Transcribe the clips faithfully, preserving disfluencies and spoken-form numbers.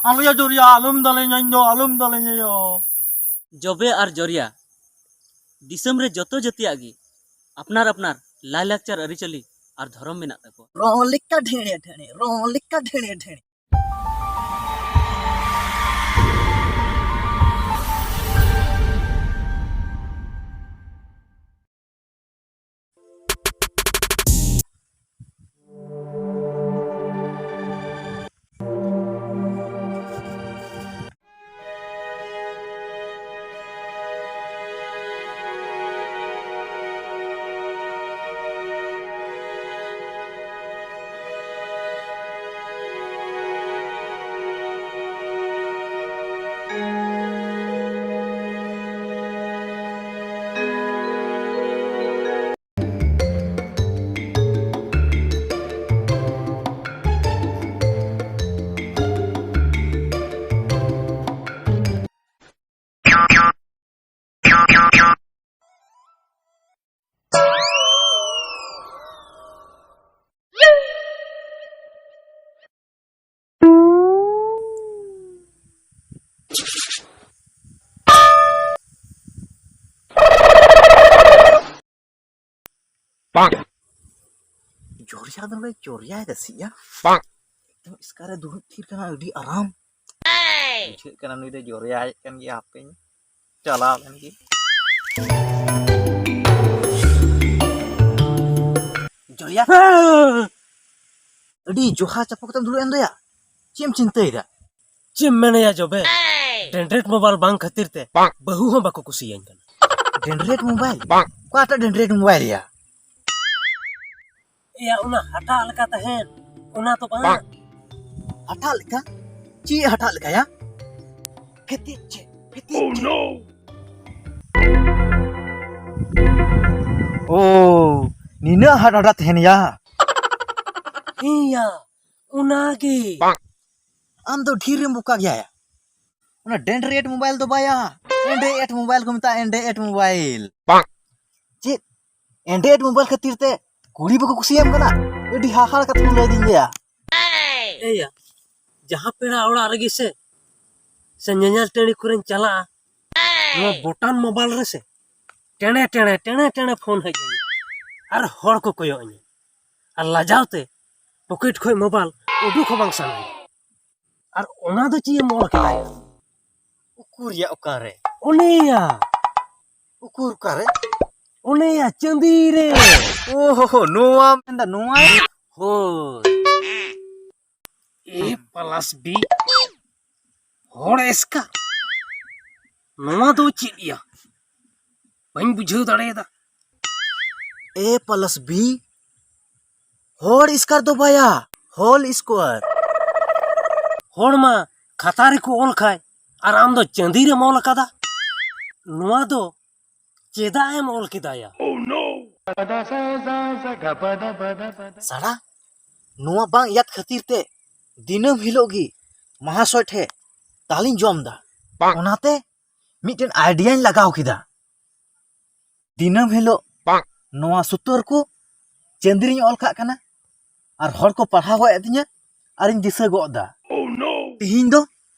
ᱟᱞᱚᱭᱟ ᱡᱚᱨᱤᱭᱟ, ᱟᱞᱚᱢ ᱫᱟᱞᱮᱧᱟ, ᱤᱧ ᱫᱚ ᱟᱞᱚᱢ ᱫᱟᱞᱮᱧᱟ ᱭᱳ᱾ ᱡᱚᱵᱮ ᱟᱨ ᱡᱚᱨᱤᱭᱟ, ᱫᱤᱥᱚᱢ ᱨᱮ ᱡᱚᱛᱚ ᱡᱟᱹᱛᱤᱭᱟᱜ ᱜᱮ ᱟᱯᱱᱟᱨ ᱟᱯᱱᱟᱨ ᱞᱟᱭᱼᱞᱟᱠᱪᱟᱨ, ᱟᱹᱨᱤᱪᱟᱹᱞᱤ ᱟᱨ ᱫᱷᱚᱨᱚᱢ ᱢᱮᱱᱟᱜ ᱛᱟᱠᱚᱣᱟ᱾ ᱨᱚ ᱞᱮᱠᱟ ᱰᱷᱮᱬᱮ ᱰᱷᱮᱬᱮ, ᱨᱚ ᱞᱮᱠᱟ ᱰᱷᱮᱬᱮ ᱰᱷᱮᱬᱮ᱾ ᱡᱚᱨᱭᱟ ᱫᱚ ᱱᱚᱰᱮ ᱡᱚᱨᱭᱟᱭ ᱫᱟ ᱥᱤᱭᱟ᱾ ᱮᱠᱫᱚᱢ ᱮᱥᱠᱟᱨ ᱨᱮ ᱫᱩᱲᱩᱵ ᱛᱷᱤᱨ ᱠᱟᱱᱟ, ᱟᱹᱰᱤ ᱟᱨᱟᱢ ᱵᱩᱡᱷᱟᱹᱜ ᱠᱟᱱᱟ᱾ ᱱᱩᱭ ᱫᱚ ᱡᱚᱨᱭᱟᱭᱮᱫ ᱠᱟᱱ ᱜᱮᱭᱟ, ᱦᱟᱯᱮᱧ ᱪᱟᱞᱟᱣ ᱞᱮᱱ ᱜᱮ᱾ ᱡᱚᱨᱭᱟ, ᱟᱹᱰᱤ ᱡᱚᱦᱟ ᱪᱟᱯᱚ ᱠᱟᱛᱮᱢ ᱫᱩᱲᱩᱵ ᱮᱱ ᱫᱚᱭᱟ, ᱪᱮᱫ ᱮᱢ ᱪᱤᱱᱛᱟᱹᱭᱮᱫᱟ? ᱪᱮᱫ ᱮᱢ ᱢᱮᱱᱟᱭᱟ ᱡᱚᱵᱮ, ᱰᱮᱱᱰᱨᱮᱴ ᱢᱳᱵᱟᱭᱤᱞ ᱵᱟᱝ ᱠᱷᱟᱹᱛᱤᱨ ᱛᱮ ᱵᱟᱹᱦᱩ ᱦᱚᱸ ᱵᱟᱠᱚ ᱠᱩᱥᱤᱭᱟᱹᱧ ᱠᱟᱱᱟ᱾ ᱰᱮᱱᱰᱨᱮᱴ ᱢᱳᱵᱟᱭᱤᱞ? ᱚᱠᱟᱴᱟᱜ ᱰᱮᱱᱰᱨᱮᱴ ᱢᱳᱵᱟᱭᱤᱞ ᱭᱟ? ᱮᱭᱟ, ᱚᱱᱟ ᱦᱟᱴᱟᱜ ᱞᱮᱠᱟ ᱛᱟᱦᱮᱱ, ᱚᱱᱟ ᱛᱚ ᱵᱟᱝ᱾ ᱦᱟᱴᱟᱜ ᱞᱮᱠᱟ? ᱪᱮᱫ ᱦᱟᱴᱟᱜ ᱞᱮᱠᱟᱭᱟ? ᱯᱷᱤᱛᱤᱡ ᱪᱮᱫ? ᱯᱷᱤᱛᱤᱡ ᱪᱮᱫ? ᱳ, ᱱᱤᱱᱟᱹᱜ ᱦᱟᱴ ᱦᱟᱴᱟᱜ ᱛᱟᱦᱮᱱ ᱭᱟ? ᱦᱮᱸ ᱭᱟ, ᱚᱱᱟᱜᱮ᱾ ᱟᱢ ᱫᱚ ᱰᱷᱮᱨ ᱮᱢ ᱵᱚᱠᱟ ᱜᱮᱭᱟ ᱭᱟ᱾ ᱚᱱᱟ ᱰᱮᱱᱰᱨᱮᱴ ᱢᱳᱵᱟᱭᱤᱞ ᱫᱚ ᱵᱟᱭᱟ, ᱮᱱᱰᱨᱚᱭᱮᱰ ᱢᱳᱵᱟᱭᱤᱞ ᱠᱚ ᱢᱮᱛᱟᱜᱼᱟ, ᱮᱱᱰᱨᱚᱭᱮᱰ ᱢᱳᱵᱟᱭᱤᱞ᱾ ᱪᱮᱫ? ᱮᱱᱰᱨᱚᱭᱮᱰ ᱢᱳᱵᱟᱭᱤᱞ ᱠᱷᱟᱹᱛᱤᱨ ᱛᱮ ᱠᱩᱲᱤ ᱵᱟᱠᱚ ᱠᱩᱥᱤᱭᱟᱢ ᱠᱟᱱᱟ? ᱟᱹᱰᱤ ᱦᱟᱦᱟᱲ ᱠᱟᱛᱷᱟ ᱠᱚ ᱞᱟᱹᱭ ᱫᱤᱧ ᱜᱮᱭᱟ᱾ ᱮᱭᱟ, ᱡᱟᱦᱟᱸ ᱯᱮᱲᱟ ᱚᱲᱟᱜ ᱨᱮᱜᱮ ᱥᱮ, ᱥᱮ ᱧᱮᱧᱮᱞ ᱴᱟᱺᱰᱤ ᱠᱚᱨᱮᱧ ᱪᱟᱞᱟᱜᱼᱟ, ᱱᱚᱣᱟ ᱵᱚᱴᱟᱱ ᱢᱳᱵᱟᱭᱤᱞ ᱨᱮᱥᱮ ᱴᱮᱬᱮ ᱴᱮᱬᱮ ᱴᱮᱬᱮ ᱴᱮᱬᱮ ᱯᱷᱳᱱ ᱦᱮᱡ ᱟᱹᱧᱟ᱾ ᱟᱨ ᱦᱚᱲ ᱠᱚ ᱠᱚᱭᱚᱜ ᱟᱹᱧᱟ᱾ ᱟᱨ ᱞᱟᱡᱟᱣ ᱛᱮ ᱯᱚᱠᱮᱴ ᱠᱷᱚᱱ ᱢᱳᱵᱟᱭᱤᱞ ᱩᱰᱩᱠ ᱦᱚᱸ ᱵᱟᱝ ᱥᱟᱱᱟᱧᱟ᱾ ᱟᱨ ᱚᱱᱟ ᱫᱚ ᱪᱮᱫ ᱮᱢ ᱚᱞ ᱠᱮᱫᱟ ᱭᱟ? ᱩᱠᱩᱨ ᱭᱟ, ᱚᱠᱟᱨᱮ? ᱚᱱᱮᱭᱟ᱾ ᱩᱠᱩᱨ ᱚᱠᱟᱨᱮ? ᱚᱱᱮᱭᱟ, ᱪᱟᱸᱫᱤ ᱨᱮ᱾ ᱳᱦᱳ, ᱱᱚᱣᱟ ᱢᱮᱱᱫᱟ, ᱱᱚᱣᱟ? ᱦᱳᱭ᱾ A plus B, ᱦᱚᱲ ᱮᱥᱠᱟᱨ᱾ ᱱᱚᱣᱟ ᱫᱚ ᱪᱮᱫ ᱭᱟ? ᱵᱟᱹᱧ ᱵᱩᱡᱷᱟᱹᱣ ᱫᱟᱲᱮᱭᱟᱫᱟ᱾ A plus B, ᱦᱚᱲ ᱮᱥᱠᱟᱨ ᱫᱚ ᱵᱟᱭᱟ, ᱦᱳᱞ ᱥᱠᱚᱭᱟᱨ᱾ ᱦᱚᱲ ᱢᱟ ᱠᱷᱟᱛᱟ ᱨᱮᱠᱚ ᱚᱞ ᱠᱷᱟᱡ, ᱟᱨ ᱟᱢ ᱫᱚ ᱪᱟᱸᱫᱤ ᱨᱮᱢ ᱚᱞ ᱟᱠᱟᱫᱟ᱾ ᱱᱚᱣᱟ ᱫᱚ ᱪᱮᱫᱟᱜ ᱮᱢ ᱚᱞ ᱠᱮᱫᱟ ᱭᱟ? ᱥᱟᱲᱟ, ᱱᱚᱣᱟ ᱵᱟᱝ ᱭᱟᱫ ᱠᱷᱟᱹᱛᱤᱨ ᱛᱮ ᱫᱤᱱᱟᱹᱢ ᱦᱤᱞᱳᱜ ᱜᱮ ᱢᱟᱦᱟᱥᱚᱭ ᱴᱷᱮᱡ ᱫᱟᱞᱤᱧ ᱡᱚᱢ ᱫᱟ᱾ ᱵᱟᱝ᱾ ᱚᱱᱟᱛᱮ ᱢᱤᱫᱴᱮᱱ ᱟᱭᱰᱤᱭᱟᱧ ᱞᱟᱜᱟᱣ ᱠᱮᱫᱟ᱾ ᱫᱤᱱᱟᱹᱢ ᱦᱤᱞᱳᱜ ᱵᱟᱝ᱾ ᱱᱚᱣᱟ ᱥᱩᱛᱟᱹᱨ ᱠᱚ ᱪᱟᱹᱱᱫᱤᱨᱤᱧ ᱚᱞ ᱠᱟᱜ ᱠᱟᱱᱟ, ᱟᱨ ᱦᱚᱲ ᱠᱚ ᱯᱟᱲᱦᱟᱣ ᱦᱚᱭᱮᱫ ᱛᱤᱧᱟᱹ, ᱟᱨᱤᱧ ᱫᱤᱥᱟᱹ ᱜᱚᱫ ᱫᱟ᱾ ᱛᱤᱦᱤᱧ ᱫᱚ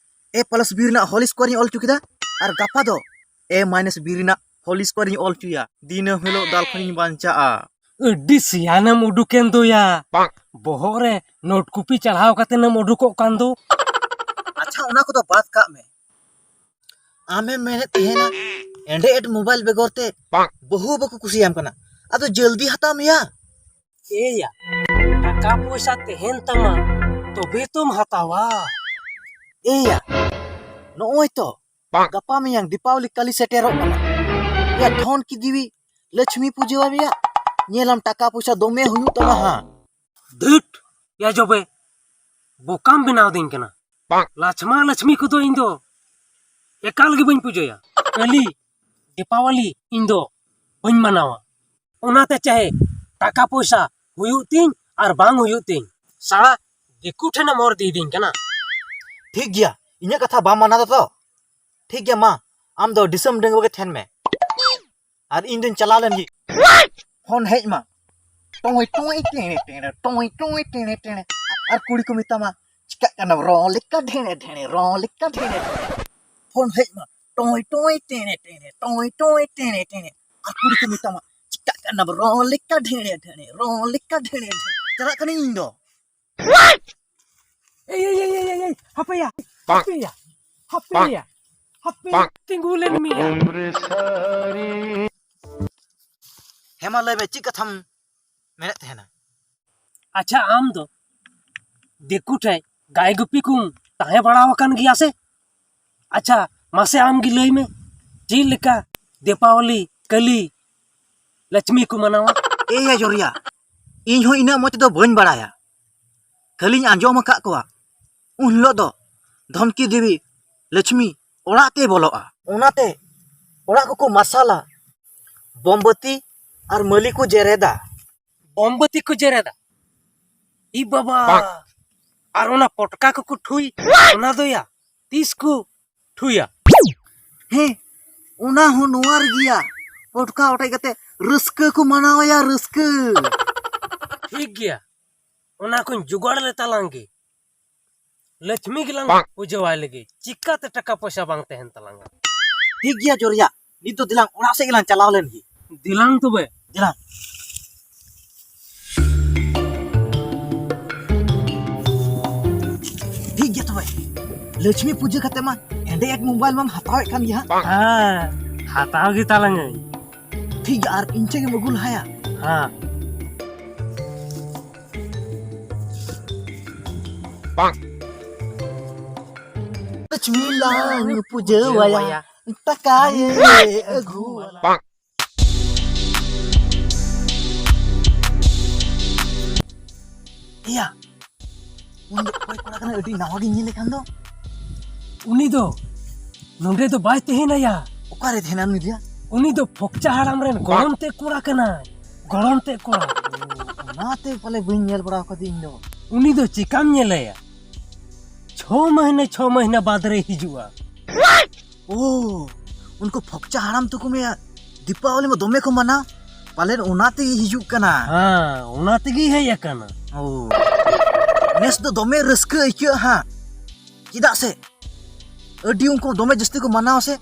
A plus B ᱨᱮᱱᱟᱜ ᱦᱳᱞ ᱥᱠᱚᱭᱟᱨ ᱤᱧ ᱚᱞ ᱦᱚᱪᱚ ᱠᱮᱫᱟ, ᱟᱨ ᱜᱟᱯᱟ ᱫᱚ A minus B ᱨᱮᱱᱟᱜ ᱦᱳᱞ ᱥᱠᱚᱭᱟᱨ ᱤᱧ ᱚᱞ ᱦᱚᱪᱚᱭᱟ᱾ ᱫᱤᱱᱟᱹᱢ ᱦᱤᱞᱳᱜ ᱫᱟᱞ ᱠᱷᱚᱱᱤᱧ ᱵᱟᱧᱪᱟᱜᱼᱟ᱾ ᱟᱹᱰᱤ ᱥᱮᱭᱟᱱᱮᱢ ᱩᱰᱩᱠᱮᱱ ᱫᱚᱭᱟ᱾ ᱵᱟᱝ᱾ ᱵᱚᱦᱚᱜ ᱨᱮ ᱱᱳᱴ ᱠᱚᱯᱤ ᱪᱟᱲᱦᱟᱣ ᱠᱟᱛᱮᱱᱮᱢ ᱩᱰᱩᱠᱚᱜ ᱠᱟᱱ ᱫᱚ᱾ ᱟᱪᱪᱷᱟ, ᱚᱱᱟ ᱠᱚᱫᱚ ᱵᱟᱫ ᱠᱟᱜ ᱢᱮ᱾ ᱟᱢᱮᱢ ᱢᱮᱱᱮᱫ ᱛᱟᱦᱮᱱᱟ, Android ᱢᱳᱵᱟᱭᱤᱞ ᱵᱮᱜᱚᱨ ᱛᱮ ᱵᱟᱝ᱾ ᱵᱟᱹᱦᱩ ᱵᱟᱠᱚ ᱠᱩᱥᱤᱭᱟᱢ ᱠᱟᱱᱟ᱾ ᱟᱫᱚ ᱡᱚᱞᱫᱤ ᱦᱟᱛᱟᱣ ᱢᱮᱭᱟ᱾ ᱮᱭᱟ, ᱴᱟᱠᱟ ᱯᱚᱭᱥᱟ ᱛᱟᱦᱮᱱ ᱛᱟᱢᱟ, ᱛᱚᱵᱮ ᱛᱚᱢ ᱦᱟᱛᱟᱣᱟ᱾ ᱮᱭᱟ, ᱱᱚᱜᱼᱚᱭ ᱛᱚ, ᱵᱟᱝ᱾ ᱜᱟᱯᱟ ᱢᱮᱭᱟᱝ ᱫᱤᱯᱟᱵᱚᱞᱤ ᱠᱟᱞᱤ ᱥᱮᱴᱮᱨᱚᱜ ᱠᱟᱱᱟ᱾ ᱭᱟ ᱫᱷᱚᱱ ᱠᱤ ᱫᱮᱵᱤ ᱞᱚᱪᱷᱢᱤ ᱯᱩᱡᱟᱹ ᱟᱢ ᱭᱟ, ᱧᱮᱞᱟᱢ ᱴᱟᱠᱟ ᱯᱚᱭᱥᱟ ᱫᱚᱢᱮ ᱦᱩᱭᱩᱜ ᱛᱟᱢᱟ ᱦᱟᱸᱜ᱾ ᱫᱷᱩᱴ, ᱭᱟ ᱡᱚᱵᱮ, ᱵᱚᱠᱟᱢ ᱵᱮᱱᱟᱣ ᱫᱤᱧ ᱠᱟᱱᱟ᱾ ᱵᱟᱝ᱾ ᱞᱟᱪᱷᱢᱟ ᱞᱟᱪᱷᱢᱤ ᱠᱚᱫᱚ ᱤᱧ ᱫᱚ ᱮᱠᱟᱞ ᱜᱮ ᱵᱟᱹᱧ ᱯᱩᱡᱟᱹᱭᱟ᱾ ᱠᱟᱹᱞᱤ, ᱫᱤᱯᱟᱵᱚᱞᱤ ᱤᱧ ᱫᱚ ᱵᱟᱹᱧ ᱢᱟᱱᱟᱣᱟ᱾ ᱚᱱᱟᱛᱮ ᱪᱟᱦᱮ ᱴᱟᱠᱟ ᱯᱚᱭᱥᱟ ᱦᱩᱭᱩᱜ ᱛᱤᱧ ᱟᱨ ᱵᱟᱝ ᱦᱩᱭᱩᱜ ᱛᱤᱧ, ᱥᱟᱲᱟ ᱫᱤᱠᱩ ᱴᱷᱮᱱᱮᱢ ᱚᱨ ᱤᱫᱤᱭᱤᱫᱤᱧ ᱠᱟᱱᱟ᱾ ᱴᱷᱤᱠ ᱜᱮᱭᱟ, ᱤᱧᱟᱹᱜ ᱠᱟᱛᱷᱟ ᱵᱟᱢ ᱢᱟᱱᱟᱣ ᱫᱟ ᱛᱚ? ᱴᱷᱤᱠ ᱜᱮᱭᱟ, ᱢᱟ, ᱟᱢ ᱫᱚ ᱫᱤᱥᱚᱢ ᱰᱟᱺᱜᱩᱣᱟᱹ ᱜᱮ ᱛᱟᱦᱮᱱ ᱢᱮ᱾ ᱟᱨ ᱤᱧ ᱫᱚᱧ ᱪᱟᱞᱟᱣ ᱞᱮᱱ ᱜᱮ᱾ ᱯᱷᱳᱱ ᱦᱮᱡ ᱢᱟ᱾ ᱴᱚᱭ ᱴᱚᱭ ᱴᱮᱬᱮ ᱴᱮᱬᱮ, ᱴᱚᱭ ᱴᱚᱭ ᱴᱮᱬᱮ ᱴᱮᱬᱮ᱾ ᱟᱨ ᱠᱩᱲᱤ ᱠᱚ ᱢᱮᱛᱟᱢᱟ, ᱪᱤᱠᱟᱜ ᱠᱟᱱᱟᱢ ᱨᱚ ᱞᱮᱠᱟ ᱰᱷᱮᱬᱮ ᱰᱷᱮᱬᱮ, ᱨᱚ ᱞᱮᱠᱟ ᱰᱷᱮᱬᱮ ᱰᱷᱮᱬᱮ᱾ ᱯᱷᱳᱱ ᱦᱮᱡ ᱢᱟ, ᱴᱚᱭ ᱴᱚᱭ ᱴᱮᱬᱮ ᱴᱮᱬᱮ, ᱴᱚᱭ ᱴᱚᱭ ᱴᱮᱬᱮ ᱴᱮᱬᱮ᱾ ᱟᱨ ᱠᱩᱲᱤ ᱠᱚ ᱢᱮᱛᱟᱢᱟ, ᱪᱤᱠᱟᱜ ᱠᱟᱱᱟᱢ ᱨᱚ ᱞᱮᱠᱟ ᱰᱷᱮᱬᱮ ᱰᱷᱮᱬᱮ, ᱨᱚ ᱞᱮᱠᱟ ᱰᱷᱮᱬᱮ ᱰᱷᱮᱬᱮ᱾ ᱪᱟᱞᱟᱜ ᱠᱟᱹᱱᱟᱹᱧ ᱤᱧ ᱫᱚ᱾ ᱮᱭ, ᱮᱭ, ᱮᱭ, ᱮᱭ, ᱮᱭ, ᱦᱟᱯᱮᱭᱟ, ᱦᱟᱯᱮᱭᱟ, ᱦᱟᱯᱮᱭᱟ, ᱦᱟᱯᱮᱭᱟ᱾ ᱛᱤᱸᱜᱩ ᱞᱮᱱ ᱢᱮᱭᱟ᱾ ᱦᱮᱸ, ᱢᱟ ᱞᱟᱹᱭ ᱢᱮ, ᱪᱮᱫ ᱠᱟᱛᱷᱟᱢ ᱢᱮᱱᱮᱫ ᱛᱟᱦᱮᱱᱟ? ᱟᱪᱪᱷᱟ, ᱟᱢ ᱫᱚ ᱫᱤᱠᱩ ᱴᱷᱮᱡ ᱜᱟᱭ ᱜᱩᱯᱤ ᱠᱚᱢ ᱛᱟᱦᱮᱸ ᱵᱟᱲᱟ ᱟᱠᱟᱱ ᱜᱮᱭᱟ ᱥᱮ? ᱟᱪᱪᱷᱟ, ᱢᱟᱥᱮ ᱟᱢ ᱜᱮ ᱞᱟᱹᱭ ᱢᱮ, ᱪᱮᱫ ᱞᱮᱠᱟ ᱫᱤᱯᱟᱵᱚᱞᱤ, ᱠᱟᱹᱞᱤ, ᱞᱚᱪᱷᱢᱤ ᱠᱚ ᱢᱟᱱᱟᱣᱟ? ᱮᱭ ᱭᱟ ᱡᱚᱨᱤᱭᱟ, ᱤᱧ ᱦᱚᱸ ᱤᱱᱟᱹᱜ ᱢᱚᱡᱽ ᱛᱮᱫᱚ ᱵᱟᱹᱧ ᱵᱟᱲᱟᱭᱟ, ᱠᱷᱟᱹᱞᱤᱧ ᱟᱸᱡᱚᱢ ᱟᱠᱟᱫ ᱠᱚᱣᱟ᱾ ᱩᱱ ᱦᱤᱞᱳᱜ ᱫᱚ ᱫᱷᱚᱢᱠᱤ ᱫᱮᱵᱤ ᱞᱚᱪᱷᱢᱤ ᱚᱲᱟᱜ ᱛᱮᱭ ᱵᱚᱞᱚᱜᱼᱟ᱾ ᱚᱱᱟᱛᱮ ᱚᱲᱟᱜ ᱠᱚᱠᱚ ᱢᱟᱨᱥᱟᱞᱟ, ᱵᱳᱢᱵᱟᱹᱛᱤ ᱟᱨ ᱢᱟᱹᱞᱤ ᱠᱚ ᱡᱮᱨᱮᱫᱟ᱾ ᱵᱳᱢᱵᱟᱹᱛᱤ ᱠᱚ ᱡᱮᱨᱮᱫᱟ? ᱤ ᱵᱟᱵᱟ! ᱟᱨ ᱚᱱᱟ ᱯᱚᱴᱠᱟ ᱠᱚᱠᱚ ᱴᱷᱩᱭ, ᱚᱱᱟ ᱫᱚᱭᱟ ᱛᱤᱥ ᱠᱚ ᱴᱷᱩᱭᱟ? ᱦᱮᱸ, ᱚᱱᱟ ᱦᱚᱸ ᱱᱚᱣᱟ ᱨᱮᱜᱮᱭᱟ᱾ ᱯᱚᱴᱠᱟ ᱚᱴᱮᱡ ᱠᱟᱛᱮ ᱨᱟᱹᱥᱠᱟᱹ ᱠᱚ ᱢᱟᱱᱟᱣᱟᱭᱟ, ᱨᱟᱹᱥᱠᱟᱹ᱾ ᱴᱷᱤᱠ ᱜᱮᱭᱟ, ᱚᱱᱟ ᱠᱚᱧ ᱡᱚᱜᱟᱲ ᱞᱮ ᱛᱟᱞᱟᱝ ᱜᱮ᱾ ᱞᱚᱪᱷᱢᱤ ᱜᱮᱞᱟᱝ ᱯᱩᱡᱟᱹᱣᱟᱭ ᱞᱟᱹᱜᱤᱫ, ᱪᱤᱠᱟᱛᱮ ᱴᱟᱠᱟ ᱯᱚᱭᱥᱟ ᱵᱟᱝ ᱛᱟᱦᱮᱱ ᱛᱟᱞᱟᱝᱟ? ᱴᱷᱤᱠ ᱜᱮᱭᱟ ᱡᱚᱨᱤᱭᱟ, ᱱᱤᱛ ᱫᱚ ᱫᱮᱞᱟᱝ ᱚᱲᱟᱜ ᱥᱮᱫ ᱜᱮᱞᱟᱝ ᱪᱟᱞᱟᱣ ᱞᱮᱱ ᱜᱮ᱾ ᱫᱮᱞᱟᱝ ᱛᱚᱵᱮ᱾ ᱫᱮᱞᱟᱝ᱾ ᱴᱷᱤᱠ ᱜᱮᱭᱟ ᱛᱚᱵᱮ, ᱞᱚᱪᱷᱢᱤ ᱯᱩᱡᱟᱹ ᱠᱟᱛᱮ ᱢᱟ ᱮᱱᱰᱨᱚᱭᱮᱰ ᱢᱳᱵᱟᱭᱤᱞ ᱢᱟᱢ ᱦᱟᱛᱟᱣᱮᱫ ᱠᱟᱱ ᱜᱮᱭᱟ ᱦᱟᱸᱜ᱾ ᱦᱮᱸ, ᱦᱟᱛᱟᱣ ᱜᱮ ᱛᱟᱞᱟᱝᱟᱹᱧ᱾ ᱴᱷᱤᱠ ᱜᱮᱭᱟ, ᱟᱨ ᱤᱧ ᱴᱷᱮᱱ ᱜᱮᱢ ᱟᱹᱜᱩ ᱞᱟᱦᱟᱭᱟ᱾ ᱦᱮᱸ᱾ ᱞᱚᱪᱷᱢᱤ ᱞᱟᱝ ᱯᱩᱡᱟᱹᱣᱟᱭᱟ, ᱴᱟᱠᱟᱭᱮ ᱟᱹᱜᱩᱣᱟᱞᱟ᱾ ᱮᱭᱟ, ᱩᱱᱤ ᱫᱚ ᱚᱠᱚᱭ ᱠᱚᱲᱟ ᱠᱟᱱᱟᱭ? ᱟᱹᱰᱤ ᱱᱟᱣᱟ ᱜᱤᱧ ᱧᱮᱞᱮ ᱠᱟᱱ ᱫᱚ᱾ ᱩᱱᱤ ᱫᱚ ᱱᱚᱰᱮ ᱫᱚ ᱵᱟᱭ ᱛᱟᱦᱮᱱᱟᱭᱟ᱾ ᱚᱠᱟᱨᱮ ᱛᱟᱦᱮᱱᱟ ᱩᱱᱤ ᱫᱚᱭᱟ? ᱩᱱᱤ ᱫᱚ ᱯᱷᱚᱠᱪᱟ ᱦᱟᱲᱟᱢ ᱨᱮᱱ ᱜᱚᱲᱚᱢ ᱛᱮ ᱠᱚᱲᱟ ᱠᱟᱱᱟᱭ, ᱜᱚᱲᱚᱢ ᱛᱮ ᱠᱚᱲᱟ᱾ ᱚᱱᱟᱛᱮ ᱯᱟᱞᱮ ᱵᱟᱹᱧ ᱧᱮᱞ ᱵᱟᱲᱟ ᱟᱠᱟᱫᱮ ᱤᱧ ᱫᱚ᱾ ᱩᱱᱤ ᱫᱚ ᱪᱮᱠᱟᱢ ᱧᱮᱞᱮᱭᱟ? ᱪᱷᱚ ᱢᱟᱹᱦᱱᱟᱹ, ᱪᱷᱚ ᱢᱟᱹᱦᱱᱟᱹ ᱵᱟᱫᱽ ᱨᱮᱭ ᱦᱤᱡᱩᱜᱼᱟ᱾ ᱳ, ᱩᱱᱠᱩ ᱯᱷᱚᱠᱪᱟ ᱦᱟᱲᱟᱢ ᱛᱟᱠᱚ ᱢᱮ ᱫᱤᱯᱟᱵᱚᱞᱤ ᱢᱟ ᱫᱚᱢᱮ ᱠᱚ ᱢᱟᱱᱟᱣ, ᱯᱟᱞᱮᱱ ᱚᱱᱟ ᱛᱮᱜᱮ ᱦᱤᱡᱩᱜ ᱠᱟᱱᱟ᱾ ᱦᱮᱸ, ᱚᱱᱟ ᱛᱮᱜᱮ ᱦᱮᱡ ᱟᱠᱟᱱᱟ᱾ ᱳ᱾ ᱱᱮᱥ ᱫᱚ ᱫᱚᱢᱮ ᱨᱟᱹᱥᱠᱟᱹ ᱟᱹᱭᱠᱟᱹᱜᱼᱟ ᱦᱟᱸᱜ, ᱪᱮᱫᱟᱜ ᱥᱮ ᱟᱹᱰᱤ ᱩᱱᱠᱩ ᱫᱚᱢᱮ ᱡᱟᱹᱥᱛᱤ ᱠᱚ ᱢᱟᱱᱟᱣᱟ ᱥᱮ᱾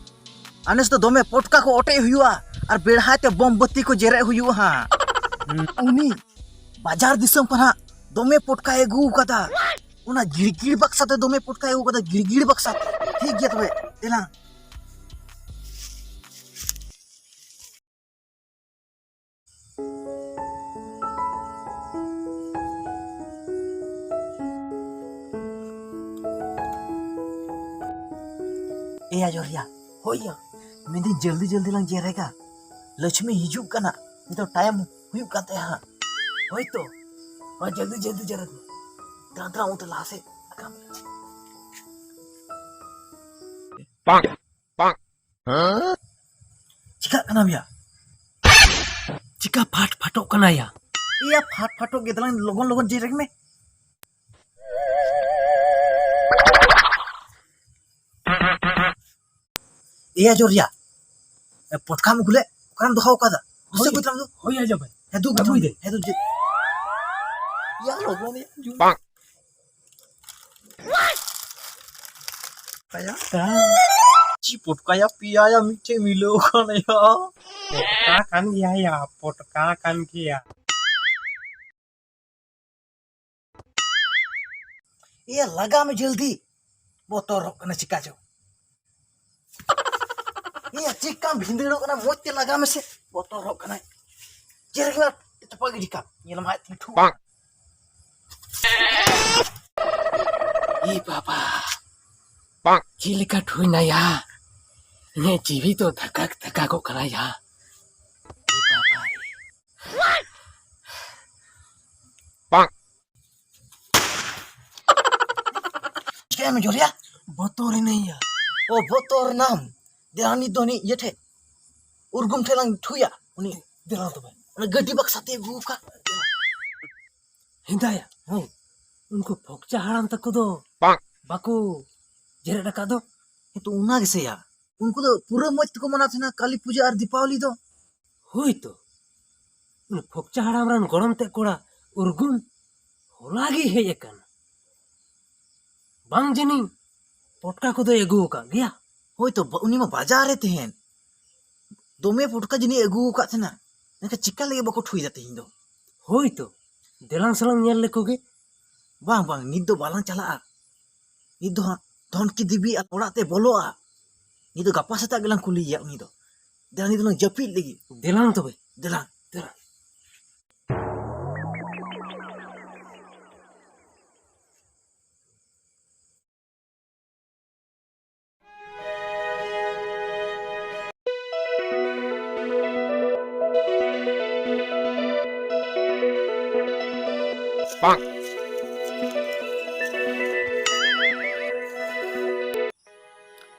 ᱟᱨ ᱱᱮᱥ ᱫᱚ ᱫᱚᱢᱮ ᱯᱚᱴᱠᱟ ᱠᱚ ᱚᱴᱮᱡ ᱦᱩᱭᱩᱜᱼᱟ ᱟᱨ ᱵᱮᱲᱦᱟᱭ ᱛᱮ ᱵᱚᱢ ᱵᱟᱹᱛᱤ ᱠᱚ ᱡᱮᱨᱮᱫ ᱦᱩᱭᱩᱜᱼᱟ ᱦᱟᱸᱜ᱾ ᱩᱱᱤ ᱵᱟᱡᱟᱨ ᱫᱤᱥᱚᱢ ᱠᱷᱚᱱ ᱦᱟᱸᱜ ᱫᱚᱢᱮ ᱯᱚᱴᱠᱟᱭ ᱟᱹᱜᱩ ᱟᱠᱟᱫᱟ, ᱚᱱᱟ ᱜᱤᱲᱜᱤᱲ ᱵᱟᱠᱥᱟ ᱛᱮ ᱫᱚᱢᱮ ᱯᱚᱴᱠᱟᱭ ᱟᱹᱜᱩ ᱟᱠᱟᱫᱟ, ᱜᱤᱲᱜᱤᱲ ᱵᱟᱠᱥᱟ ᱛᱮ᱾ ᱴᱷᱤᱠ ᱜᱮᱭᱟ ᱛᱚᱵᱮ, ᱫᱮᱞᱟᱝ᱾ ᱮᱭᱟ ᱡᱚᱨᱤᱭᱟ, ᱦᱳᱭ ᱭᱟ, ᱢᱮᱱᱫᱟᱹᱧ ᱡᱚᱞᱫᱤ ᱡᱚᱞᱫᱤ ᱞᱟᱝ ᱡᱮᱨᱮᱜᱟ, ᱞᱚᱪᱷᱢᱤ ᱦᱤᱡᱩᱜ ᱠᱟᱱᱟ, ᱱᱤᱛᱚᱜ ᱴᱟᱭᱤᱢ ᱦᱩᱭᱩᱜ ᱠᱟᱱ ᱛᱟᱭᱟ ᱦᱟᱸᱜ᱾ ᱦᱳᱭ ᱛᱚ, ᱢᱟ ᱡᱚᱞᱫᱤ ᱡᱚᱞᱫᱤ ᱡᱮᱨᱮᱫ ᱢᱮ᱾ ᱫᱮᱞᱟ ᱫᱮᱞᱟ, ᱚᱱᱛᱮ ᱞᱟᱦᱟ ᱥᱮᱫ ᱟᱜᱟᱢ ᱢᱮ᱾ ᱪᱤᱠᱟᱜ ᱠᱟᱱᱟᱢ ᱭᱟ? ᱪᱤᱠᱟ ᱯᱷᱟᱴ ᱯᱷᱟᱴᱚᱜ ᱠᱟᱱᱟ ᱭᱟ? ᱮᱭᱟ ᱯᱷᱟᱴ ᱯᱷᱟᱴᱚᱜ ᱜᱮ, ᱫᱮᱞᱟᱝ ᱞᱚᱜᱚᱱ ᱞᱚᱜᱚᱱ ᱡᱮᱨᱮᱜ ᱢᱮ᱾ ᱮᱭᱟ ᱡᱚᱨᱤᱭᱟ, ᱮ, ᱯᱚᱴᱠᱟᱢ ᱟᱹᱜᱩ ᱞᱮᱫ, ᱚᱠᱟᱨᱮᱢ ᱫᱚᱦᱚ ᱟᱠᱟᱫᱟ? ᱫᱤᱥᱟᱹ ᱦᱳᱭ᱾ ᱟᱹᱜᱩᱭ ᱛᱟᱢ ᱫᱚ᱾ ᱦᱳᱭ ᱭᱟ ᱡᱟᱵᱟᱭ᱾ ᱦᱮᱸ, ᱫᱩ, ᱟᱹᱜᱩᱭ ᱫᱮ᱾ ᱦᱮᱸ, ᱫᱩ, ᱡᱮ-, ᱭᱟ, ᱞᱚᱜᱚᱱ ᱭᱟ, ᱡᱩ-, ᱭᱟ᱾ ᱪᱤ ᱯᱚᱴᱠᱟᱭᱟ, ᱯᱮᱭᱟᱭᱟ, ᱢᱤᱫᱴᱷᱮᱡ ᱢᱤᱞᱟᱹᱣ ᱠᱟᱱᱟ ᱭᱟ᱾ ᱯᱚᱴᱠᱟ ᱠᱟᱱ ᱜᱮᱭᱟ ᱭᱟ, ᱯᱚᱴᱠᱟ ᱠᱟᱱ ᱜᱮᱭᱟ᱾ ᱮᱭᱟ, ᱞᱟᱜᱟ ᱢᱮ ᱡᱚᱞᱫᱤ᱾ ᱵᱚᱛᱚᱨᱚᱜ ᱠᱟᱱᱟ ᱪᱤᱠᱟ ᱪᱚ᱾ ᱮᱭᱟ, ᱪᱤᱠᱟᱢ ᱵᱷᱤᱸᱫᱟᱹᱲᱚᱜ ᱠᱟᱱᱟ? ᱢᱚᱡᱽ ᱛᱮ ᱞᱟᱜᱟ ᱢᱮᱥᱮ᱾ ᱵᱚᱛᱚᱨᱚᱜ ᱠᱟᱱᱟᱭ᱾ ᱪᱮᱫ ᱞᱮᱠᱟ ᱛᱚᱯᱟ ᱜᱤᱰᱤ ᱠᱟᱜ? ᱧᱮᱞ ᱢᱟ ᱟᱡ ᱛᱮᱜᱮ ᱴᱷᱩ᱾ ᱮ ᱵᱟᱵᱟ, ᱪᱮᱫ ᱞᱮᱠᱟ ᱴᱷᱩᱭᱱᱟ ᱭᱟ? ᱤᱧᱟᱹᱜ ᱡᱤᱣᱤ ᱫᱚ ᱫᱷᱟᱠᱟᱠ ᱫᱷᱟᱠᱟᱠᱚᱜ ᱠᱟᱱᱟ ᱭᱟ᱾ ᱮ ᱵᱟᱵᱟ ᱨᱮ᱾ ᱪᱤᱠᱟᱹᱭᱟᱢ ᱡᱚᱨᱤᱭᱟ? ᱵᱚᱛᱚᱨ ᱮᱱᱟᱹᱧ ᱭᱟ᱾ ᱚ, ᱵᱚᱛᱚᱨ ᱮᱱᱟᱢ? ᱫᱮᱞᱟ ᱱᱤᱛ ᱫᱚ ᱩᱱᱤ ᱤᱭᱟᱹ ᱴᱷᱮᱡ, ᱩᱨᱜᱩᱢ ᱴᱷᱮᱡ ᱞᱟᱝ ᱴᱷᱩᱭᱟ᱾ ᱩᱱᱤ ᱫᱮᱞᱟ ᱛᱚᱵᱮ, ᱚᱱᱟ ᱜᱟᱹᱰᱤ ᱵᱟᱠᱥᱟ ᱛᱮ ᱟᱹᱜᱩ ᱟᱠᱟᱫ᱾ ᱦᱮᱸᱫᱟᱭᱟ, ᱦᱳᱭ᱾ ᱩᱱᱠᱩ ᱯᱷᱚᱠᱪᱟ ᱦᱟᱲᱟᱢ ᱛᱟᱠᱚ ᱫᱚ ᱵᱟᱠᱚ ᱡᱮᱨᱮᱫ ᱟᱠᱟᱫ ᱫᱚ? ᱦᱮᱸ ᱛᱚ, ᱚᱱᱟ ᱜᱮᱥᱮ ᱭᱟ᱾ ᱩᱱᱠᱩ ᱫᱚ ᱯᱩᱨᱟᱹ ᱢᱚᱡᱽ ᱛᱮᱠᱚ ᱢᱟᱱᱟᱣ ᱛᱟᱦᱮᱱᱟ ᱠᱟᱞᱤ ᱯᱩᱡᱟᱹ ᱟᱨ ᱫᱤᱯᱟᱵᱚᱞᱤ ᱫᱚ᱾ ᱦᱳᱭ ᱛᱚ, ᱩᱱᱤ ᱯᱷᱚᱠᱪᱟ ᱦᱟᱲᱟᱢ ᱨᱮᱱ ᱜᱚᱲᱚᱢ ᱛᱮᱫ ᱠᱚᱲᱟ ᱩᱨᱜᱩᱢ ᱦᱚᱞᱟ ᱜᱮᱭ ᱦᱮᱡ ᱟᱠᱟᱱᱟ᱾ ᱵᱟᱝ ᱡᱟᱹᱱᱤᱡ ᱯᱚᱴᱠᱟ ᱠᱚᱫᱚᱭ ᱟᱹᱜᱩ ᱟᱠᱟᱫ ᱜᱮᱭᱟ᱾ ᱦᱳᱭ ᱛᱚ, ᱵᱟ-, ᱩᱱᱤ ᱢᱟ ᱵᱟᱡᱟᱨ ᱨᱮ ᱛᱟᱦᱮᱱ᱾ ᱫᱚᱢᱮ ᱯᱚᱴᱠᱟ ᱡᱟᱹᱱᱤᱡ ᱟᱹᱜᱩ ᱟᱠᱟᱫ ᱛᱟᱦᱮᱱᱟ᱾ ᱢᱮᱱᱠᱷᱟᱱ ᱪᱤᱠᱟ ᱞᱟᱹᱜᱤᱫ ᱵᱟᱠᱚ ᱴᱷᱩᱭᱫᱟ ᱛᱮᱦᱮᱧ ᱫᱚ? ᱦᱳᱭ ᱛᱚ, ᱫᱮᱞᱟᱝ ᱥᱟᱞᱟᱝ ᱧᱮᱞ ᱞᱮᱠᱚ ᱜᱮ᱾ ᱵᱟᱝ, ᱵᱟᱝ, ᱱᱤᱛ ᱫᱚ ᱵᱟᱞᱟᱝ ᱪᱟᱞᱟᱜᱼᱟ᱾ ᱱᱤᱛ ᱫᱚ ᱦᱟᱸᱜ ᱫᱷᱚᱱᱠᱤ ᱫᱮᱵᱤ ᱟᱨ ᱚᱲᱟᱜ ᱛᱮ ᱵᱚᱞᱚᱜᱼᱟ᱾ ᱱᱤᱛ ᱫᱚ ᱜᱟᱯᱟ ᱥᱮᱛᱟᱜ ᱜᱮᱞᱟᱝ ᱠᱩᱞᱤᱭᱮᱭᱟ ᱩᱱᱤ ᱫᱚ᱾ ᱫᱮᱞᱟ, ᱱᱤᱛ ᱫᱚᱞᱟᱝ ᱡᱟᱹᱯᱤᱫ ᱞᱟᱹᱜᱤᱫ᱾ ᱫᱮᱞᱟᱝ ᱛᱚᱵᱮ᱾ ᱫᱮᱞᱟ, ᱫᱮᱞᱟ᱾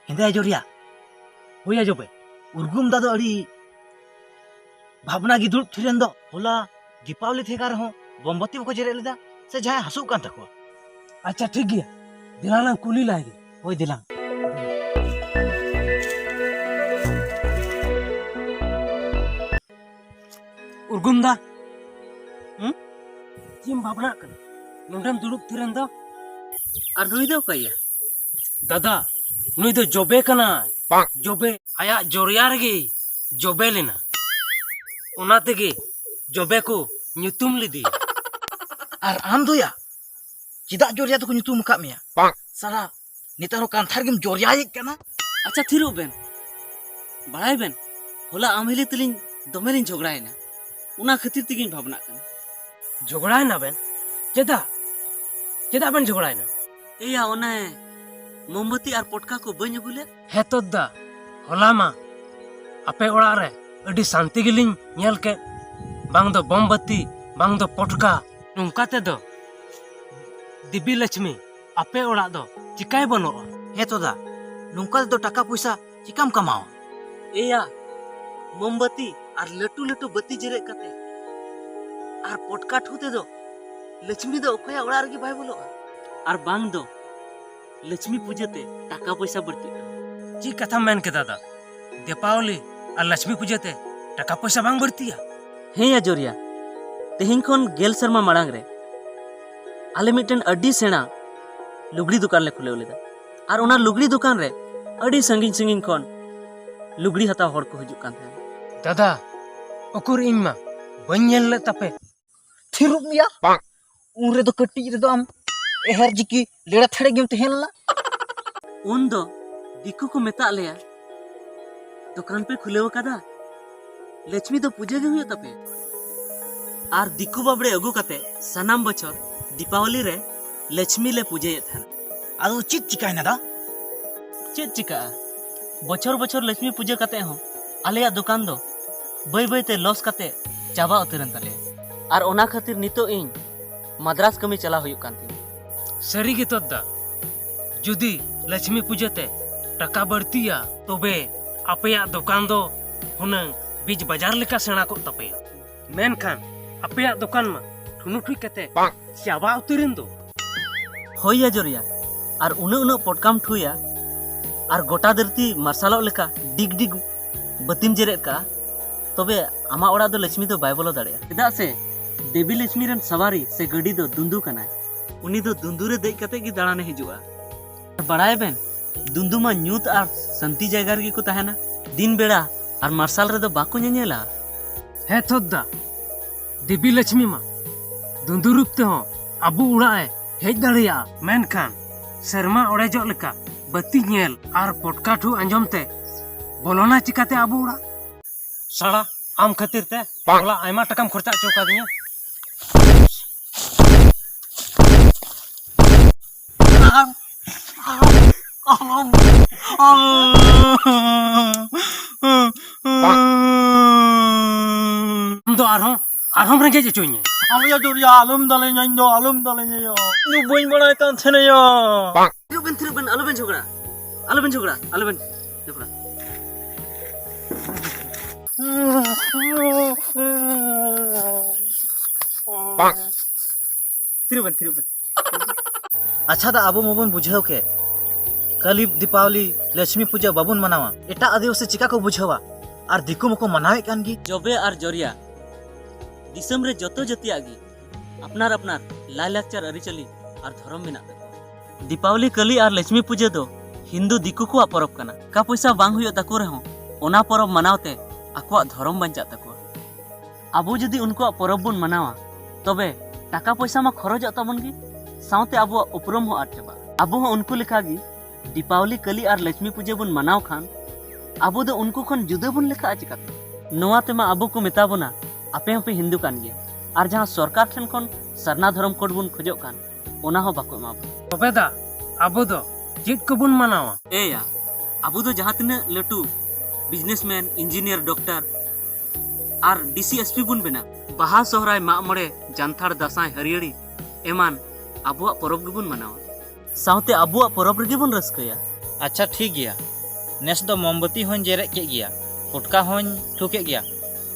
ᱦᱮᱸᱫᱮ ᱟᱡᱚᱨᱤᱭᱟ᱾ ᱦᱳᱭ ᱟᱡᱚᱵᱮ, ᱩᱨᱜᱩᱢ ᱫᱟ ᱫᱚ ᱟᱹᱰᱤ ᱵᱷᱟᱵᱽᱱᱟ ᱜᱮ ᱫᱩᱲᱩᱵ ᱛᱷᱤᱨ ᱮᱱ ᱫᱚ᱾ ᱦᱚᱞᱟ ᱫᱤᱯᱟᱵᱚᱞᱤ ᱛᱟᱦᱮᱸ ᱠᱟᱱ ᱨᱮᱦᱚᱸ ᱵᱳᱢᱵᱟᱛᱤ ᱵᱟᱠᱚ ᱡᱮᱨᱮᱫ ᱞᱮᱫᱟ, ᱥᱮ ᱡᱟᱦᱟᱸᱭ ᱦᱟᱹᱥᱩᱜ ᱠᱟᱱ ᱛᱟᱠᱚᱣᱟ? ᱟᱪᱪᱷᱟ, ᱴᱷᱤᱠ ᱜᱮᱭᱟ, ᱫᱮᱞᱟ ᱞᱟᱝ ᱠᱩᱞᱤ ᱞᱟᱭ ᱜᱮ᱾ ᱦᱳᱭ, ᱫᱮᱞᱟ᱾ ᱩᱨᱜᱩᱢ ᱫᱟ᱾ ᱦᱩᱸ? ᱪᱮᱫ ᱮᱢ ᱵᱷᱟᱵᱽᱱᱟᱜ ᱠᱟᱱᱟ? ᱱᱚᱸᱰᱮᱢ ᱫᱩᱲᱩᱵ ᱛᱷᱤᱨ ᱮᱱ ᱫᱚ᱾ ᱟᱨ ᱱᱩᱭ ᱫᱚ ᱚᱠᱚᱭᱭᱟ? ᱫᱟᱫᱟ, ᱱᱩᱭ ᱫᱚ ᱡᱚᱵᱮ ᱠᱟᱱᱟᱭ᱾ ᱡᱚᱵᱮ᱾ ᱟᱭᱟᱜ ᱡᱚᱨᱭᱟ ᱨᱮᱜᱮ ᱡᱚᱵᱮ ᱞᱮᱱᱟ᱾ ᱚᱱᱟ ᱛᱮᱜᱮ ᱡᱚᱵᱮ ᱠᱚ ᱧᱩᱛᱩᱢ ᱞᱮᱫᱮᱭᱟ᱾ ᱟᱨ ᱟᱢ ᱫᱚᱭᱟ, ᱪᱮᱫᱟᱜ ᱡᱚᱨᱭᱟ ᱫᱚᱠᱚ ᱧᱩᱛᱩᱢ ᱟᱠᱟᱫ ᱢᱮᱭᱟ? ᱥᱟᱞᱟ, ᱱᱮᱛᱟᱨ ᱦᱚᱸ ᱠᱟᱱᱛᱷᱟ ᱨᱮᱜᱮᱢ ᱡᱚᱨᱭᱟᱭᱮᱫ ᱠᱟᱱᱟ᱾ ᱟᱪᱪᱷᱟ, ᱛᱷᱤᱨᱚᱜ ᱵᱮᱱ᱾ ᱵᱟᱲᱟᱭ ᱵᱮᱱ, ᱦᱚᱞᱟ ᱟᱢ ᱦᱤᱞᱤ ᱛᱮᱞᱤᱧ ᱫᱚᱢᱮ ᱞᱤᱧ ᱡᱷᱚᱜᱽᱲᱟᱭᱮᱱᱟ᱾ ᱚᱱᱟ ᱠᱷᱟᱹᱛᱤᱨ ᱛᱮᱜᱮᱧ ᱵᱷᱟᱵᱽᱱᱟᱜ ᱠᱟᱱᱟ᱾ ᱡᱷᱚᱜᱽᱲᱟᱭᱮᱱᱟ ᱵᱮᱱ? ᱪᱮᱫᱟᱜ? ᱪᱮᱫᱟᱜ ᱵᱮᱱ ᱡᱷᱚᱜᱽᱲᱟᱭᱮᱱᱟ? ᱮᱭᱟ, ᱚᱱᱮ ᱢᱳᱢᱵᱟᱛᱤ ᱟᱨ ᱯᱚᱴᱠᱟ ᱠᱚ ᱵᱟᱹᱧ ᱟᱹᱜᱩ ᱞᱮᱫ? ᱦᱮᱸ ᱛᱚ ᱫᱟ, ᱦᱚᱞᱟ ᱢᱟ ᱟᱯᱮ ᱚᱲᱟᱜ ᱨᱮ ᱟᱹᱰᱤ ᱥᱟᱱᱛᱤ ᱜᱮᱞᱤᱧ ᱧᱮᱞ ᱠᱮᱫ᱾ ᱵᱟᱝ ᱫᱚ ᱵᱳᱢᱵᱟᱛᱤ, ᱵᱟᱝ ᱫᱚ ᱯᱚᱴᱠᱟ᱾ ᱱᱚᱝᱠᱟ ᱛᱮᱫᱚ ᱫᱮᱵᱤ ᱞᱚᱪᱷᱢᱤ ᱟᱯᱮ ᱚᱲᱟᱜ ᱫᱚ ᱪᱤᱠᱟᱭ ᱵᱚᱞᱚᱜᱼᱟ? ᱦᱮᱸ ᱛᱚ ᱫᱟ, ᱱᱚᱝᱠᱟ ᱛᱮᱫᱚ ᱴᱟᱠᱟ ᱯᱚᱭᱥᱟ ᱪᱤᱠᱟᱢ ᱠᱟᱢᱟᱣᱟ? ᱮᱭᱟ, ᱢᱳᱢᱵᱟᱛᱤ ᱟᱨ ᱞᱟᱹᱴᱩ ᱞᱟᱹᱴᱩ ᱵᱟᱹᱛᱤ ᱡᱮᱨᱮᱫ ᱠᱟᱛᱮ ᱟᱨ ᱯᱚᱴᱠᱟ ᱴᱷᱩ ᱛᱮᱫᱚ ᱞᱟᱪᱷᱢᱤ ᱫᱚ ᱚᱠᱚᱭᱟᱜ ᱚᱲᱟᱜ ᱨᱮᱜᱮ ᱵᱟᱭ ᱵᱚᱞᱚᱜᱼᱟ᱾ ᱟᱨ ᱵᱟᱝ ᱫᱚ ᱞᱟᱪᱷᱢᱤ ᱯᱩᱡᱟᱹ ᱛᱮ ᱴᱟᱠᱟ ᱯᱚᱭᱥᱟ ᱵᱟᱹᱲᱛᱤᱜ ᱛᱟᱢᱟ᱾ ᱪᱮᱫ ᱠᱟᱛᱷᱟᱢ ᱢᱮᱱ ᱠᱮᱫᱟ ᱫᱟ? ᱫᱤᱯᱟᱵᱚᱞᱤ ᱟᱨ ᱞᱟᱪᱷᱢᱤ ᱯᱩᱡᱟᱹ ᱛᱮ ᱴᱟᱠᱟ ᱯᱚᱭᱥᱟ ᱵᱟᱝ ᱵᱟᱹᱲᱛᱤᱜᱼᱟ? ᱦᱮᱸ ᱭᱟ ᱡᱚᱨᱤᱭᱟ, ᱛᱮᱦᱮᱧ ᱠᱷᱚᱱ ᱜᱮᱞ ᱥᱮᱨᱢᱟ ᱢᱟᱲᱟᱝ ᱨᱮ ᱟᱞᱮ ᱢᱤᱫᱴᱮᱱ ᱟᱹᱰᱤ ᱥᱮᱬᱟ ᱞᱩᱜᱽᱲᱤ ᱫᱚᱠᱟᱱ ᱞᱮ ᱠᱷᱩᱞᱟᱹᱣ ᱞᱮᱫᱟ᱾ ᱟᱨ ᱚᱱᱟ ᱞᱩᱜᱽᱲᱤ ᱫᱚᱠᱟᱱ ᱨᱮ ᱟᱹᱰᱤ ᱥᱟᱺᱜᱤᱧ ᱥᱟᱺᱜᱤᱧ ᱠᱷᱚᱱ ᱞᱩᱜᱽᱲᱤ ᱦᱟᱛᱟᱣ ᱦᱚᱲ ᱠᱚ ᱦᱤᱡᱩᱜ ᱠᱟᱱ ᱛᱟᱦᱮᱸᱱᱟ᱾ ᱫᱟᱫᱟ, ᱩᱠᱩᱨ ᱤᱧ ᱢᱟ ᱵᱟᱹᱧ ᱧᱮᱞ ᱞᱮᱫ ᱛᱟᱯᱮ᱾ ᱛᱷᱤᱨᱚᱜ ᱢᱮᱭᱟ᱾ ᱩᱱ ᱨᱮᱫᱚ ᱠᱟᱹᱴᱤᱡ ᱨᱮᱫᱚ ᱟᱢ ᱮᱦᱮᱨ ᱡᱤᱠᱤ ᱞᱮᱲᱟ ᱛᱷᱮᱲᱮ ᱜᱮᱢ ᱛᱟᱦᱮᱸ ᱞᱮᱱᱟ᱾ ᱩᱱ ᱫᱚ ᱫᱤᱠᱩ ᱠᱚ ᱢᱮᱛᱟᱜ ᱞᱮᱭᱟ, "ᱫᱚᱠᱟᱱ ᱯᱮ ᱠᱷᱩᱞᱟᱹᱣ ᱟᱠᱟᱫᱟ, ᱞᱚᱪᱷᱢᱤ ᱫᱚ ᱯᱩᱡᱟᱹ ᱜᱮ ᱦᱩᱭᱩᱜ ᱛᱟᱯᱮᱭᱟ?" ᱟᱨ ᱫᱤᱠᱩ ᱵᱟᱵᱲᱮ ᱟᱹᱜᱩ ᱠᱟᱛᱮ ᱥᱟᱱᱟᱢ ᱵᱚᱪᱷᱚᱨ ᱫᱤᱯᱟᱵᱚᱞᱤ ᱨᱮ ᱞᱚᱪᱷᱢᱤ ᱞᱮ ᱯᱩᱡᱟᱹᱭᱮᱫ ᱛᱟᱦᱮᱱᱟ᱾ ᱟᱫᱚ ᱪᱮᱫ ᱪᱤᱠᱟᱭᱱᱟ ᱫᱟ? ᱪᱮᱫ ᱪᱤᱠᱟᱹᱜᱼᱟ? ᱵᱚᱪᱷᱚᱨ ᱵᱚᱪᱷᱚᱨ ᱞᱚᱪᱷᱢᱤ ᱯᱩᱡᱟᱹ ᱠᱟᱛᱮ ᱦᱚᱸ ᱟᱞᱮᱭᱟᱜ ᱫᱚᱠᱟᱱ ᱫᱚ ᱵᱟᱹᱭ ᱵᱟᱹᱭ ᱛᱮ ᱞᱚᱥ ᱠᱟᱛᱮ ᱪᱟᱵᱟ ᱩᱛᱟᱹᱨᱮᱱ ᱛᱟᱞᱮᱭᱟ᱾ ᱟᱨ ᱚᱱᱟ ᱠᱷᱟᱹᱛᱤᱨ ᱱᱤᱛᱚᱜ ᱤᱧ ᱢᱟᱫᱽᱨᱟᱥ ᱠᱟᱹᱢᱤ ᱪᱟᱞᱟᱣ ᱦᱩᱭᱩᱜ ᱠᱟᱱ ᱛᱤᱧᱟ᱾ ᱥᱟᱹᱨᱤ ᱜᱮ ᱛᱚ ᱫᱟ, ᱡᱩᱫᱤ ᱞᱚᱪᱷᱢᱤ ᱯᱩᱡᱟᱹ ᱛᱮ ᱴᱟᱠᱟ ᱵᱟᱹᱲᱛᱤᱜᱼᱟ, ᱛᱚᱵᱮ ᱟᱯᱮᱭᱟᱜ ᱫᱚᱠᱟᱱ ᱫᱚ ᱦᱩᱱᱟᱹᱝ ᱵᱤᱡᱽ ᱵᱟᱡᱟᱨ ᱞᱮᱠᱟ ᱥᱮᱬᱟ ᱠᱚᱜ ᱛᱟᱯᱮᱭᱟ᱾ ᱢᱮᱱᱠᱷᱟᱱ ᱟᱯᱮᱭᱟᱜ ᱫᱚᱠᱟᱱ ᱢᱟ ᱴᱷᱩᱱᱩ ᱴᱷᱩᱡ ᱠᱟᱛᱮ ᱪᱟᱵᱟ ᱩᱛᱟᱹᱨᱮᱱ ᱫᱚ᱾ ᱦᱳᱭ ᱭᱟ ᱡᱚᱨᱤᱭᱟ, ᱟᱨ ᱩᱱᱟᱹᱜ ᱩᱱᱟᱹᱜ ᱯᱚᱴᱠᱟᱢ ᱴᱷᱩᱭᱟ, ᱟᱨ ᱜᱚᱴᱟ ᱫᱷᱟᱹᱨᱛᱤ ᱢᱟᱨᱥᱟᱞᱚᱜ ᱞᱮᱠᱟ ᱰᱤᱜᱽ ᱰᱤᱜᱽ ᱵᱟᱹᱛᱤᱢ ᱡᱮᱨᱮᱫ ᱠᱟᱜᱼᱟ, ᱛᱚᱵᱮ ᱟᱢᱟᱜ ᱚᱲᱟᱜ ᱫᱚ ᱞᱚᱪᱷᱢᱤ ᱫᱚ ᱵᱟᱭ ᱵᱚᱞᱚ ᱫᱟᱲᱮᱭᱟᱜᱼᱟ᱾ ᱪᱮᱫᱟᱜ ᱥᱮ ᱫᱮᱵᱤ ᱞᱚᱪᱷᱢᱤ ᱨᱮᱱ ᱥᱟᱣᱟᱨᱤ ᱥᱮ ᱜᱟᱹᱰᱤ ᱫᱚ ᱫᱩᱸᱫᱩ ᱠᱟᱱᱟᱭ᱾ ᱩᱱᱤ ᱫᱚ ᱫᱩᱸᱫᱩ ᱨᱮ ᱫᱮᱡ ᱠᱟᱛᱮ ᱜᱮ ᱫᱟᱬᱟᱱᱮ ᱦᱤᱡᱩᱜᱼᱟ᱾ ᱵᱟᱲᱟᱭ ᱵᱮᱱ, ᱫᱩᱸᱫᱩ ᱢᱟ ᱧᱩᱛ ᱟᱨ ᱥᱟᱱᱛᱤ ᱡᱟᱭᱜᱟ ᱨᱮᱜᱮ ᱠᱚ ᱛᱟᱦᱮᱱᱟ᱾ ᱫᱤᱱ ᱵᱮᱲᱟ ᱟᱨ ᱢᱟᱨᱥᱟᱞ ᱨᱮᱫᱚ ᱵᱟᱠᱚ ᱧᱮᱧᱮᱞᱟ᱾ ᱦᱮᱸ ᱛᱷᱚᱫᱫᱟ, ᱫᱮᱵᱤ ᱞᱚᱪᱷᱢᱤ ᱢᱟ ᱫᱩᱸᱫᱩ ᱨᱩᱯ ᱛᱮᱦᱚᱸ ᱟᱵᱚ ᱚᱲᱟᱜ ᱮ ᱦᱮᱡ ᱫᱟᱲᱮᱭᱟᱜᱼᱟ, ᱢᱮᱱᱠᱷᱟᱱ ᱥᱮᱨᱢᱟ ᱚᱲᱮᱡᱚᱜ ᱞᱮᱠᱟ ᱵᱟᱹᱛᱤ ᱧᱮᱞ ᱟᱨ ᱯᱚᱴᱠᱟ ᱴᱷᱩ ᱟᱸᱡᱚᱢ ᱛᱮ ᱵᱚᱞᱚᱱᱟ ᱪᱤᱠᱟᱛᱮ ᱟᱵᱚ ᱚᱲᱟᱜ? ᱥᱟᱲᱟ, ᱟᱢ ᱠᱷᱟᱹᱛᱤᱨ ᱛᱮ ᱦᱚᱞᱟ ᱟᱭᱢᱟ ᱴᱟᱠᱟᱢ ᱠᱷᱚᱨᱪᱟ ᱦᱚᱪᱚ ᱠᱟᱫᱤᱧᱟ᱾ ᱟᱢ ᱫᱚ ᱟᱨᱦᱚᱸ, ᱟᱨᱦᱚᱸᱢ ᱨᱮᱸᱜᱮᱡ ᱦᱚᱪᱚᱧᱟ᱾ ᱟᱞᱮᱭᱟ ᱫᱚᱨᱭᱟ, ᱟᱞᱚᱢ ᱫᱟᱞᱮᱧᱟ, ᱤᱧ ᱫᱚ ᱟᱞᱚᱢ ᱫᱟᱞᱮᱧᱟ᱾ ᱤᱧ ᱫᱚ ᱵᱟᱹᱧ ᱵᱟᱲᱟᱭ ᱠᱟᱱ ᱛᱟᱦᱮᱱᱟᱭᱟ᱾ ᱛᱷᱤᱨᱚᱜ ᱵᱮᱱ, ᱛᱷᱤᱨᱚᱜ ᱵᱮᱱ, ᱟᱞᱚᱵᱮᱱ ᱡᱷᱚᱜᱽᱲᱟ, ᱟᱞᱚᱵᱮᱱ ᱡᱷᱚᱜᱽᱲᱟ, ᱟᱞᱚᱵᱮᱱ ᱡᱷᱚᱜᱽᱲᱟ᱾ ᱛᱷᱤᱨᱚᱜ ᱵᱮᱱ, ᱛᱷᱤᱨᱚᱜ ᱵᱮᱱ᱾ ᱟᱪᱪᱷᱟ ᱫᱟ, ᱟᱵᱚ ᱢᱟᱵᱚᱱ ᱵᱩᱡᱷᱟᱹᱣ ᱠᱮᱫ, ᱠᱟᱞᱤ ᱫᱤᱯᱟᱵᱚᱞᱤ, ᱞᱚᱪᱷᱢᱤ ᱯᱩᱡᱟᱹ ᱵᱟᱵᱚᱱ ᱢᱟᱱᱟᱣᱟ, ᱮᱴᱟᱜ ᱟᱹᱫᱤᱵᱟᱹᱥᱤ ᱪᱤᱠᱟ ᱠᱚ ᱵᱩᱡᱷᱟᱹᱣᱟ? ᱟᱨ ᱫᱤᱠᱩ ᱢᱟᱠᱚ ᱢᱟᱱᱟᱣᱮᱫ ᱠᱟᱱ ᱜᱮ᱾ ᱡᱚᱵᱮ ᱟᱨ ᱡᱚᱨᱤᱭᱟ, ᱫᱤᱥᱚᱢ ᱨᱮ ᱡᱚᱛᱚ ᱡᱟᱹᱛᱤᱭᱟᱜ ᱜᱮ ᱟᱯᱱᱟᱨ ᱟᱯᱱᱟᱨ ᱞᱟᱭᱼᱞᱟᱠᱪᱟᱨ, ᱟᱹᱨᱤᱪᱟᱹᱞᱤ ᱟᱨ ᱫᱷᱚᱨᱚᱢ ᱢᱮᱱᱟᱜ ᱛᱟᱠᱚᱣᱟ᱾ ᱫᱤᱯᱟᱵᱚᱞᱤ, ᱠᱟᱹᱞᱤ ᱟᱨ ᱞᱚᱪᱷᱢᱤ ᱯᱩᱡᱟᱹ ᱫᱚ ᱦᱤᱱᱫᱩ ᱫᱤᱠᱩ ᱠᱚᱣᱟᱜ ᱯᱚᱨᱚᱵᱽ ᱠᱟᱱᱟ᱾ ᱴᱟᱠᱟ ᱯᱚᱭᱥᱟ ᱵᱟᱝ ᱦᱩᱭᱩᱜ ᱛᱟᱠᱚ ᱨᱮᱦᱚᱸ, ᱚᱱᱟ ᱯᱚᱨᱚᱵᱽ ᱢᱟᱱᱟᱣ ᱛᱮ ᱟᱠᱚᱣᱟᱜ ᱫᱷᱚᱨᱚᱢ ᱵᱟᱧᱪᱟᱜ ᱛᱟᱠᱚᱣᱟ᱾ ᱟᱵᱚ ᱡᱩᱫᱤ ᱩᱱᱠᱩᱣᱟᱜ ᱯᱚᱨᱚᱵᱽ ᱵᱚᱱ ᱢᱟᱱᱟᱣᱟ, ᱛᱚᱵᱮ ᱴᱟᱠᱟ ᱯᱚᱭᱥᱟ ᱢᱟ ᱠᱷᱚᱨᱚᱪᱚᱜ ᱛᱟᱵᱚᱱ ᱜᱮ, ᱥᱟᱶᱛᱮ ᱟᱵᱚᱣᱟᱜ ᱩᱯᱨᱩᱢ ᱦᱚᱸ ᱟᱫ ᱪᱟᱵᱟᱜᱼᱟ᱾ ᱟᱵᱚ ᱦᱚᱸ ᱩᱱᱠᱩ ᱞᱮᱠᱟᱜᱮ ᱫᱤᱯᱟᱵᱚᱞᱤ, ᱠᱟᱹᱞᱤ ᱟᱨ ᱞᱚᱪᱷᱢᱤ ᱯᱩᱡᱟᱹ ᱵᱚᱱ ᱢᱟᱱᱟᱣ ᱠᱷᱟᱱ, ᱟᱵᱚ ᱫᱚ ᱩᱱᱠᱩ ᱠᱷᱚᱱ ᱡᱩᱫᱟᱹ ᱵᱚᱱ ᱞᱮᱠᱷᱟᱜᱼᱟ ᱪᱤᱠᱟᱹᱛᱮ? ᱱᱚᱣᱟ ᱛᱮᱢᱟ ᱟᱵᱚ ᱠᱚ ᱢᱮᱛᱟ ᱵᱚᱱᱟ, "ᱟᱯᱮ ᱦᱚᱸᱯᱮ ᱦᱤᱱᱫᱩ ᱠᱟᱱ ᱜᱮᱭᱟ", ᱟᱨ ᱡᱟᱦᱟᱸ ᱥᱚᱨᱠᱟᱨ ᱴᱷᱮᱱ ᱠᱷᱚᱱ ᱥᱟᱨᱱᱟ ᱫᱷᱚᱨᱚᱢ ᱠᱳᱰ ᱵᱚᱱ ᱠᱷᱚᱡᱚᱜ ᱠᱟᱱ, ᱚᱱᱟ ᱦᱚᱸ ᱵᱟᱠᱚ ᱮᱢᱟ ᱵᱚᱱᱟ᱾ ᱛᱚᱵᱮ ᱫᱟ, ᱟᱵᱚ ᱫᱚ ᱪᱮᱫ ᱠᱚᱵᱚᱱ ᱢᱟᱱᱟᱣᱟ? ᱮᱭᱟ, ᱟᱵᱚ ᱫᱚ ᱡᱟᱦᱟᱸ ᱛᱤᱱᱟᱹᱜ ᱞᱟᱹᱴᱩ ᱵᱤᱡᱽᱱᱮᱥᱢᱮᱱ, ᱤᱧᱡᱤᱱᱤᱭᱟᱨ, ᱰᱚᱠᱴᱚᱨ ᱟᱨ ᱰᱤ ᱥᱤ ᱮᱥ ᱯᱤ ᱵᱚᱱ ᱵᱮᱱᱟᱣ, ᱵᱟᱦᱟ, ᱥᱚᱦᱨᱟᱭ, ᱢᱟᱜ ᱢᱚᱬᱮ, ᱡᱟᱱᱛᱷᱟᱲ, ᱫᱟᱸᱥᱟᱭ, ᱦᱟᱹᱨᱭᱟᱹᱲᱤ ᱮᱢᱟᱱ ᱟᱵᱚᱣᱟᱜ ᱯᱚᱨᱚᱵᱽ ᱜᱮᱵᱚᱱ ᱢᱟᱱᱟᱣᱟ᱾ ᱥᱟᱶᱛᱮ ᱟᱵᱚᱣᱟᱜ ᱯᱚᱨᱚᱵᱽ ᱨᱮᱜᱮ ᱵᱚᱱ ᱨᱟᱹᱥᱠᱟᱹᱭᱟ᱾ ᱟᱪᱪᱷᱟ, ᱴᱷᱤᱠ ᱜᱮᱭᱟ᱾ ᱱᱮᱥ ᱫᱚ ᱢᱳᱢᱵᱟᱛᱤ ᱦᱚᱸᱧ ᱡᱮᱨᱮᱫ ᱠᱮᱫ ᱜᱮᱭᱟ, ᱯᱚᱴᱠᱟ ᱦᱚᱸᱧ ᱴᱷᱩ ᱠᱮᱫ ᱜᱮᱭᱟ᱾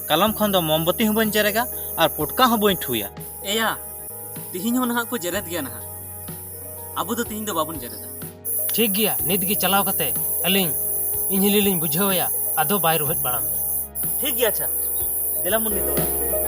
ᱠᱟᱞᱚᱢ ᱠᱷᱚᱱ ᱫᱚ ᱢᱳᱢᱵᱟᱛᱤ ᱦᱚᱸ ᱵᱟᱹᱧ ᱡᱮᱨᱮᱜᱟ ᱟᱨ ᱯᱚᱴᱠᱟ ᱦᱚᱸ ᱵᱟᱹᱧ ᱴᱷᱩᱭᱟ᱾ ᱮᱭᱟ, ᱛᱤᱦᱤᱧ ᱦᱚᱸ ᱱᱟᱦᱟᱜ ᱠᱚ ᱡᱮᱨᱮᱫ ᱜᱮᱭᱟ ᱱᱟᱦᱟᱜ᱾ ᱟᱵᱚ ᱫᱚ ᱛᱤᱦᱤᱧ ᱫᱚ ᱵᱟᱵᱚᱱ ᱡᱮᱨᱮᱫᱟ᱾ ᱴᱷᱤᱠ ᱜᱮᱭᱟ, ᱱᱤᱛ ᱜᱮ ᱪᱟᱞᱟᱣ ᱠᱟᱛᱮ ᱟᱹᱞᱤᱧ ᱤᱧ ᱦᱤᱞᱤ ᱞᱤᱧ ᱵᱩᱡᱷᱟᱹᱣ ᱟᱭᱟ, ᱟᱫᱚ ᱵᱟᱭ ᱨᱩᱦᱮᱫ ᱵᱟᱲᱟ ᱢᱮᱭᱟ᱾ ᱴᱷᱤᱠ ᱜᱮᱭᱟ, ᱟᱪᱪᱷᱟ, ᱫᱮᱞᱟ ᱵᱚᱱ ᱱᱤᱛ ᱚᱲᱟᱜ᱾